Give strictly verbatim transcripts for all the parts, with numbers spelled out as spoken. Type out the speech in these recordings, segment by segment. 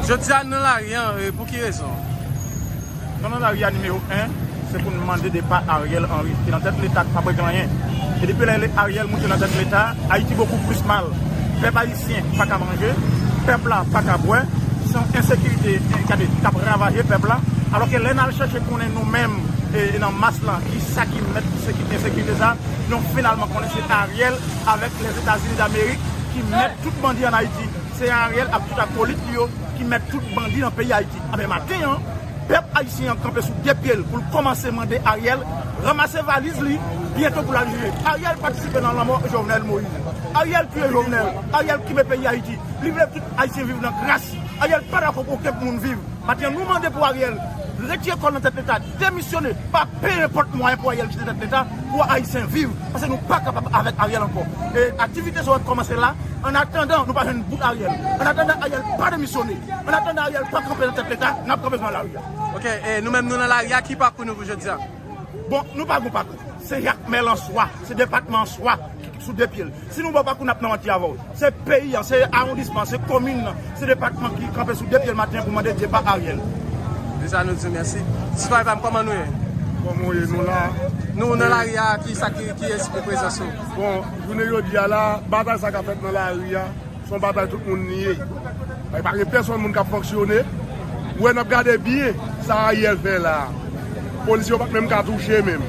Jodi a, n nan lari a, e pou ki rezon? Nou nan lari a nimewo en, se pou n mande depa Ariel Henry, ki nan tèt Leta, k p ap regle anyen. E depi lè Ariel moute nan tèt Leta, Ayiti bokou plis mal. Pèp ayisyen pa ka manje, pèp la pa ka bwè, se yon ensekirite, e, gade, k ap ravaje pèp la. Alòske lè n al chèche konnen nou menm, e, nan mas lan, ki sa ki mèt seki-, ensekirite sa, nou finalman konnen se Ariel avèk Lèzetazini Damerik ki mèt tout bandi ann Ayiti. Se Ariel ak tout akolit li yo ki mèt tout bandi nan peyi Ayiti. Anben maten an, pèp ayisyen an kanpe sou de pye l pou l kòmanse mande Ariel ranmase valiz li, byento pou l al jije. Ariel patisipe nan lanmò Jovenel Moïse. Ariel tiye Jovenel. Ariel kenbe peyi Ayiti. Li vle tout ayisyen viv nan gras. Ariel pa dakò pou okenn moun viv. Maten an, nou mande pou Ariel retire kò l nan tèt Leta, demisyone, pa pe enpòt mwayen pou Ariel kite tèt Leta, pou ayisyen viv. Paske nou pa kapab avèk Ariel ankò. E aktivite sa yo kòmanse la, an atandan nou pa jwenn bout Ariel, an atandan Ariel pa demisyone, an atandan Ariel pa kanpe nan tèt Leta, n ap kanpe nan lari a. Ok, e nou menm nou nan lari a, ki pakou nou pou jodi a? Bon, nou pa gon pakou. Se Jakmèl an swa, se depatman an swa ki sou de pye l. Si nou ba w pakou, n ap nan manti avè w. Se peyi an, se awondisman, se komin nan, se depatman ki kanpe sou de pye l maten pou mande depa Ariel. Deja nou di w mèsi. Sitwayen pa m, kòman nou ye? Kòman w ye? Nou la. Nou nan lari a, ki sa ki, ki esplike prezans ou? Bon, jounen jodi a la, batay sa k ap fèt nan lari a, se yon batay tout moun li ye. E pa gen pèsonn moun k ap fonksyone. Ou wè, n ap gade byen sa Ariel fè la. Polisye yo pa t menm ka touche menm.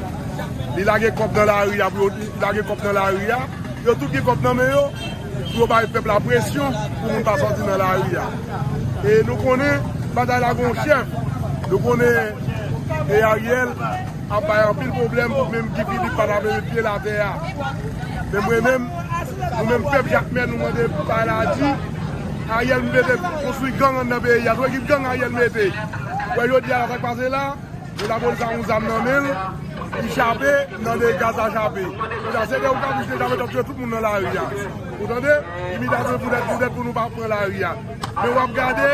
Li lage kòb nan lari a pou yo, li lage kòb nan lari a. Yo tout gen kòb nan men yo pou yo bay pèp la presyon pou moun pa sòti nan lari a. E nou konnen batay la gon chèf. Nou konnen e Ariel ap bay anpil pwoblèm pou menm Guy Philippe pa ta menm met pye l atè a. Men mwen menm, nou menm pèp Jakmèl, nou mande bagay la di, Ariel mete konstwi gang anndan peyi a. Se ekip gang Ariel mete. Wè jodi a la, sa k pase la, men lapolis la yon zam nan men l, li chape, nan de gaz la chape. Deja se de yon katouch deja mete ap tiye tout moun nan lari a. Ou tande? Imitasyon poutèt, poutèt pou nou pa pran lari a. Men w ap gade,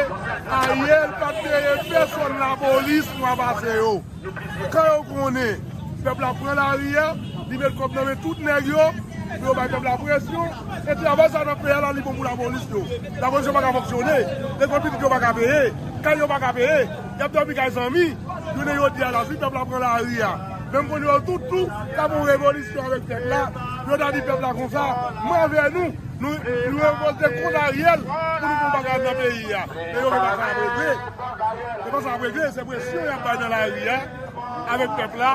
Ariel pa t peye pèsonn lapolis mwa pase yo. Kan yo konnen pèp la pran lari a, li met kòb nan men tout nèg yo, pou yo bay pèp la presyon. E travay sa n ap fè a la, li bon pou lapolis yo. Lapolis yo pa ka fonksyone. Lekòl pitit yo pa ka peye. Kay yo pa ka peye. Y ap dòmi kay zanmi. Jounen jodi a la, si pèp la pran lari a, menm konnen yo tout tou, ta gon revolisyon avèk pèp la. Yo ta di pèp la konsa, men avè nou, nou, nou revolte kont Ariel pou nou fè yon bagay nan peyi a. Men yo gen pa sa ap regle. Se pa sa ap regle, se presyon y ap bay nan lari a avèk pèp la.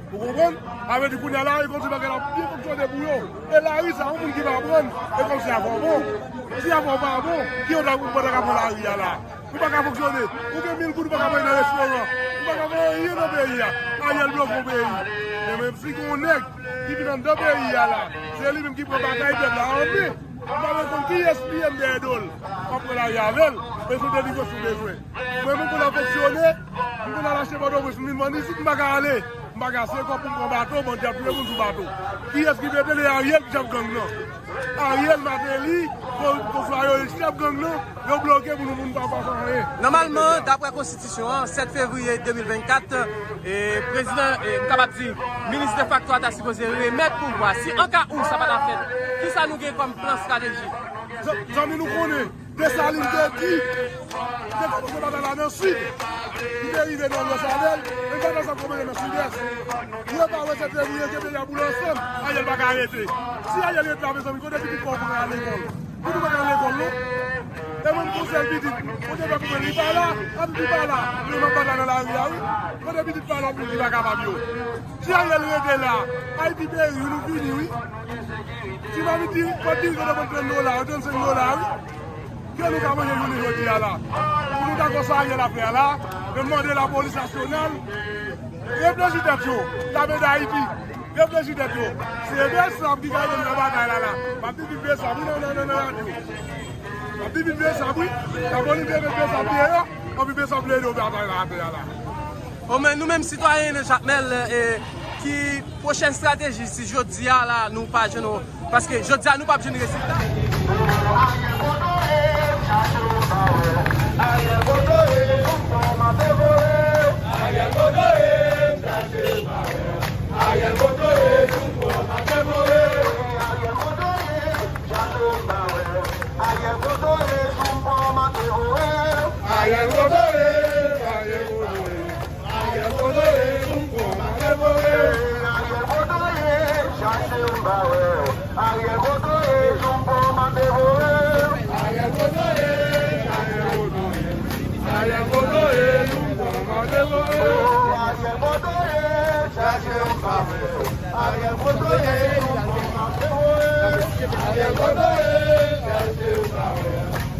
Ou konprann? Sa vle di kounye a la, e kòmsi bagay la byen fonksyone pou yo. E lari sa, yon moun ki pa pran, e kòmsi afè w bon. Si afè w pa bon, ki yo ta, ou pa ta ka pran lari a la? Ou pa ka fonksyone. Ou gen mil goud, ou pa ka peye nan restoran. Ou pa ka fè anyen nan peyi a. Ariel bloke yon peyi. Men menm si gen yon nèg ki vin anndan peyi a la, se li menm ki pran batay pèp la anmen. M pa konn kiyès li ye, m dèyè do l. M ap pran lari avè l. Bezwen delivre sou bezwen. Mwen menm konn ap fonksyone, m konn al achte Pòtoprens, m vin vann isit, m pa ka ale. M pa ka se kòb pou m pran bato, bandi ap touye moun sou bato. Kiyès ki mete l? E Ariel ki chèf gang nan. Ariel, Martelly, Fo-, Foswa yo, e chèf gang nan, yo bloke pou nou moun pa, pa fè anyen. Nòmalman, daprè konstitisyon an, sèt fevriye de mil vennkat, e, prezidan, e, m kapab di, minis defakto a ta sipoze remèt pouvwa. Si an ka ou sa pa ta fèt, kisa nou gen kòm plan estrateji? Zan-, zanmi, nou konnen, Desalin te di, te kòmanse batay la nan sid, li te rive nan lwès avè l, men batay sa kòmanse nan sidès. Ou pa wè sèt fevriye, ke peyi a boule ansanm, Ariel pa ka rete. Si Ariel rete la, mezanmi, kote pitit pa w pral lekòl? Pitit ou pa ka al lekòl, non? E mwen m gon sèl pitit, mwen te fè konprann li pa la, anpil li pa la, men m ap bat la nan lari a wi. Kote pitit pa la pou li pa kapab yo. Si Ariel rete la, Ayiti peri wi, nou fini wi. Ti Mamit di, kòb dirijan nan pran trant dola, trannsenk dola wi. Ke nou ka manje jounen jodi a la. Pou nou dakò sa Ariel ap fè a la, men mande lapolis nasyonal, reflechi tèt yo, lame Dayiti, reflechi tèt yo. Se Besap ki ka ede n nan batay la la. M ap di vin Besap, wi, nan, nan, nan, nan radyo. M ap di vin Besap, wi. Lapolis vin Besap deyò, anpi Besap vle ede w batay la atè a la. Bon, men nou menm sitwayen nan Jakmèl, e, ki pwochèn estrateji si jodi a la nou pa jwenn, paske jodi a nou p ap jwenn rezilta.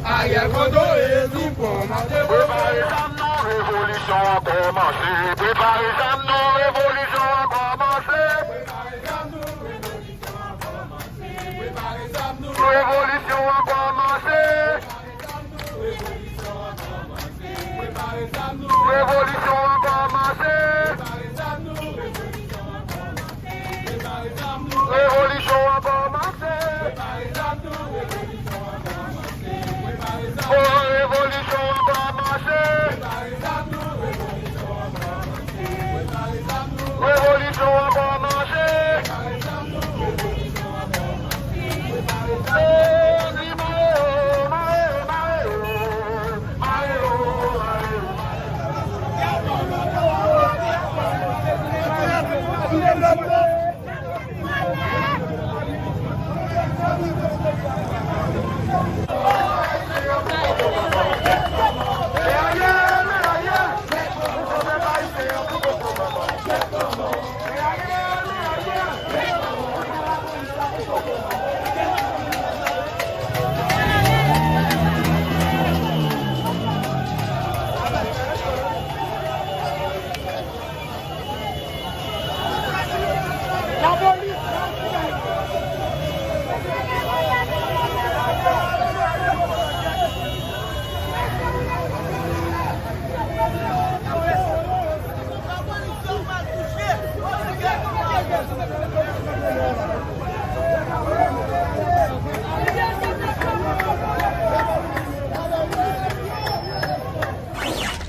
Ariel Koto e Dupont, mande. Prepare zam nou, revolisyon an kòmanse. Prepare zam nou, revolisyon an kòmanse. Revolisyon an kòmanse. Revolisyon an kòmanse. Revolisyon an kòmanse. Oh, revolisyon an kòmanse. Revolisyon an kòmanse.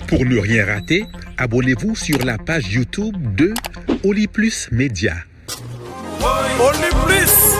Pour ne rien rater, abonnez-vous sur la page YouTube de Oli Plus Média. Oli Plus